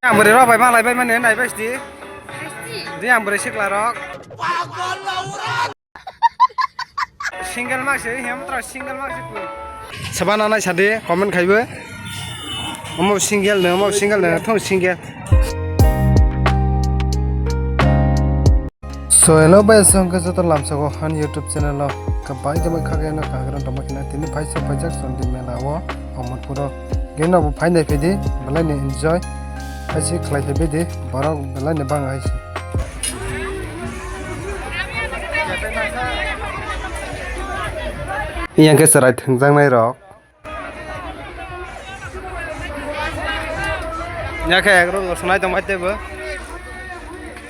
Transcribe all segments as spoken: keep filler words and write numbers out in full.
Ang bwrwi rok bai malai bai mani nai bai sidi. Di ang bwrwi sikla rok. Single mak se, hem tra single mak se. Sabana nai sadi comment khaibo. Omo single no, omo single no, thong single. So hello bai, songkhe joto lamsao han YouTube channel o kabai kabai khageno kagrang tongma khina tini phaisa phaijak Chandi mela o Amarpur o. Geno bo phainai phaidi belai ni enjoy. Haisi khlai phai bidi borok belai ni bang haisi. Yang khe chwrai thwngjaknai rok. Yakhe ekrok swngwi tongbai teibo.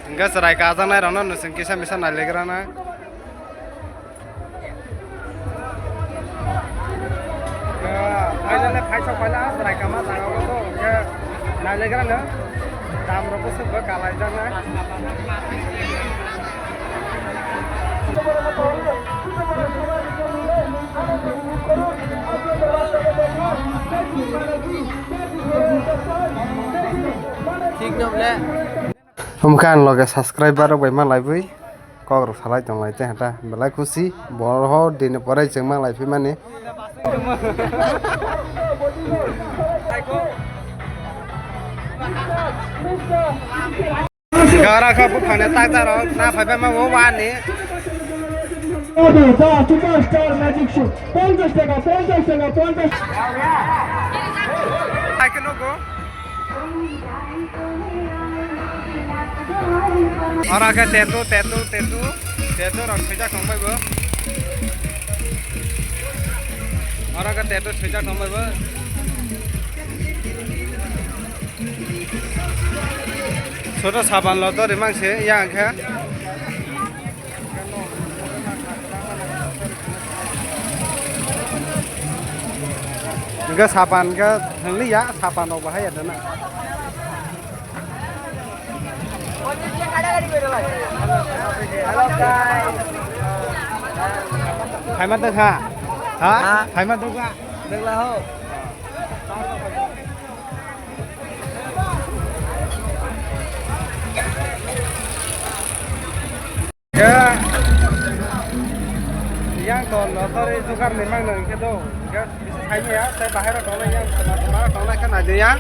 Hwnkhe chwrai kajaknai rokno nwswng kisa misa nailegrana. Finally phaisok phaila chwrai kama jagao to hwnkhe nailegrana. Dam rokbo swkbo kalaijaknai. Thik no ble. Omo khe ang loge subscriber rok bai ma laibwi kok rok salai tong lai tei hata belai khusi bo ho dini pore chwng ma lai phi mani. Gara kha buphang ni takjak rok na phai bai ma bo wani. Superstar Magic Show, পঞ্চাশ টাকা, পঞ্চাশ টাকা, পঞ্চাশ টাকা। Hai khe nugo. Ora khe tetu, tetu, tetu, tetu rok swijak tong bai bo. Ora khe tetu swijak tong bai bo. Soto saban lo to rimang se yang khe. Enggak sapan ke hengli ya, sapan rok bahaya dana. Hai ma tengha? Ha? Ha? Hai ma tengha? Tengla ho. Yang ton no tori jugar ni mang no hingke do. Hingke bisi sai ya, sai bahai ro tongnai yang, bahai ro tongnai khe nai de ya.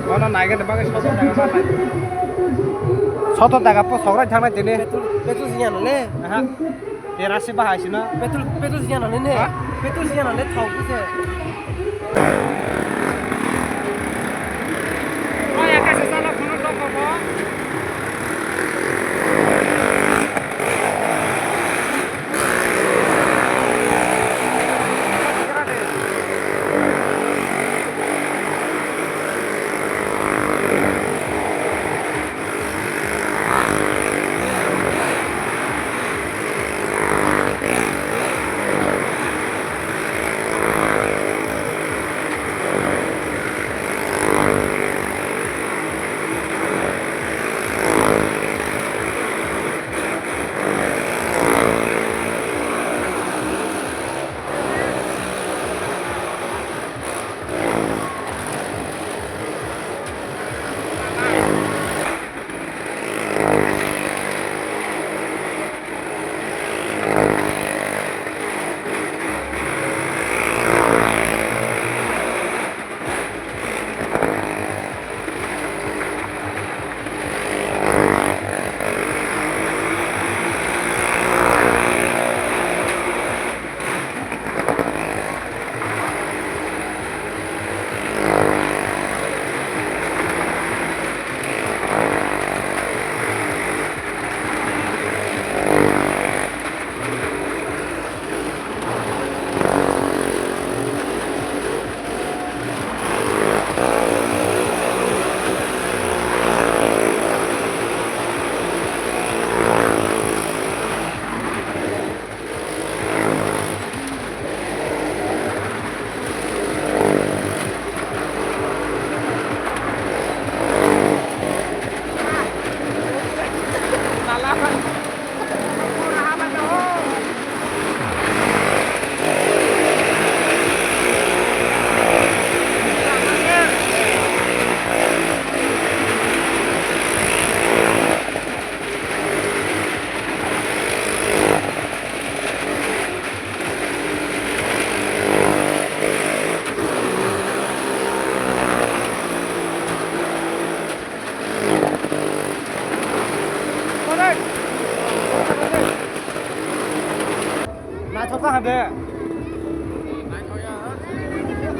Bono naigani bagwi soto daga ma lai. Soto daga po sograi thangna tini. Petrol, petrol siya no le. Aha. Terasi bahai sino. Petrol, petrol siya no le ne. Ha? Petrol siya no le thok se. Oi, aka se sala phunu thok ko.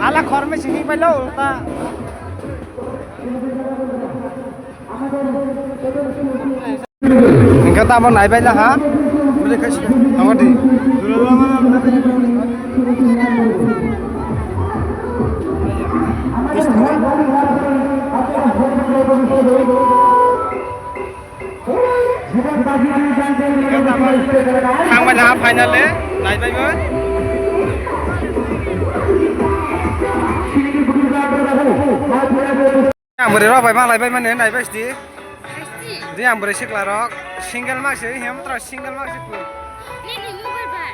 Ala khorme sini pailo ulta. Hingke tamo naibai laha. Tamo di. Thangbai laha final le, naibai bo. Ang bwrwi rok bai malai bai mani nai bai sidi. Di ang bwrwi sikla rok single mak se hem tra single mak se ku. Nini mobile bai.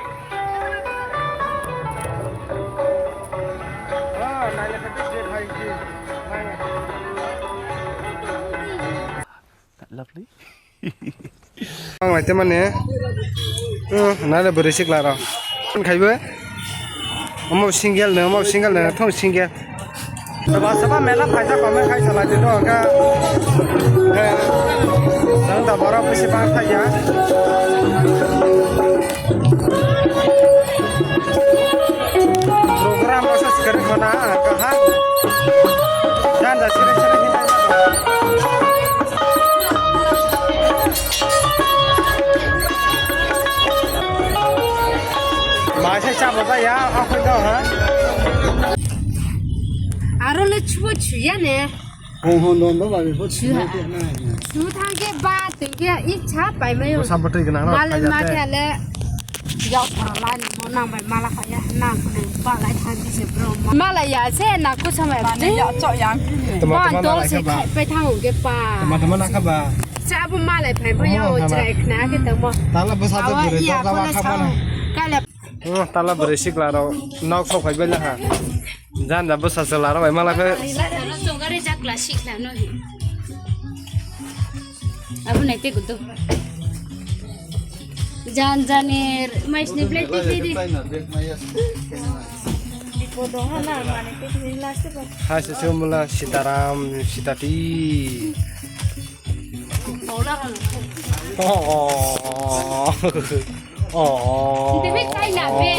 Oh, nai le khatis de khai di. Lovely. Ang lai te mane. Hmm, nai le bwrwi sikla ro. Khaibo. Omo single no, omo single no, thong single. Saba saba mela phaisa kome khai salai de do ga. Eh, nang da borok bisi bang thaya. Program asa sekali mana kaham. Dan da sini sini hintai. Maisa chabo ba ya, akhoi do ha. Aro le chubo chuya ne. Hong hong don do ba before chuya. Chuya. Chu thang ke ba teng ke icha pai mayo. Bo sabotoi gana ro. Malen ma ke le. Yau thara lai no mo nang bai mala kaya nang kene ba lai thang di se bro. Mala ya se na ku samai. Mane ya chok yang. Tama tama mala ka ba. Pai thang ke pa. Tama tama na ka ba. Sa bo malai phai bo ya o chrai khna ke tamo. Tala bwsa de bwrwi dok la ba kha mano. Kala. Oh, tala bwrwi sikla rok nok sok phai bai laha. Jan ja bwsa chwla rok bai mala khe. Chogare jakla sikla no hi. Abo nai te gudu. Jan jani mais ni plate te di. Hai se chumla Sitaram Sitati. Oh. Oh. Hindi, may China, be.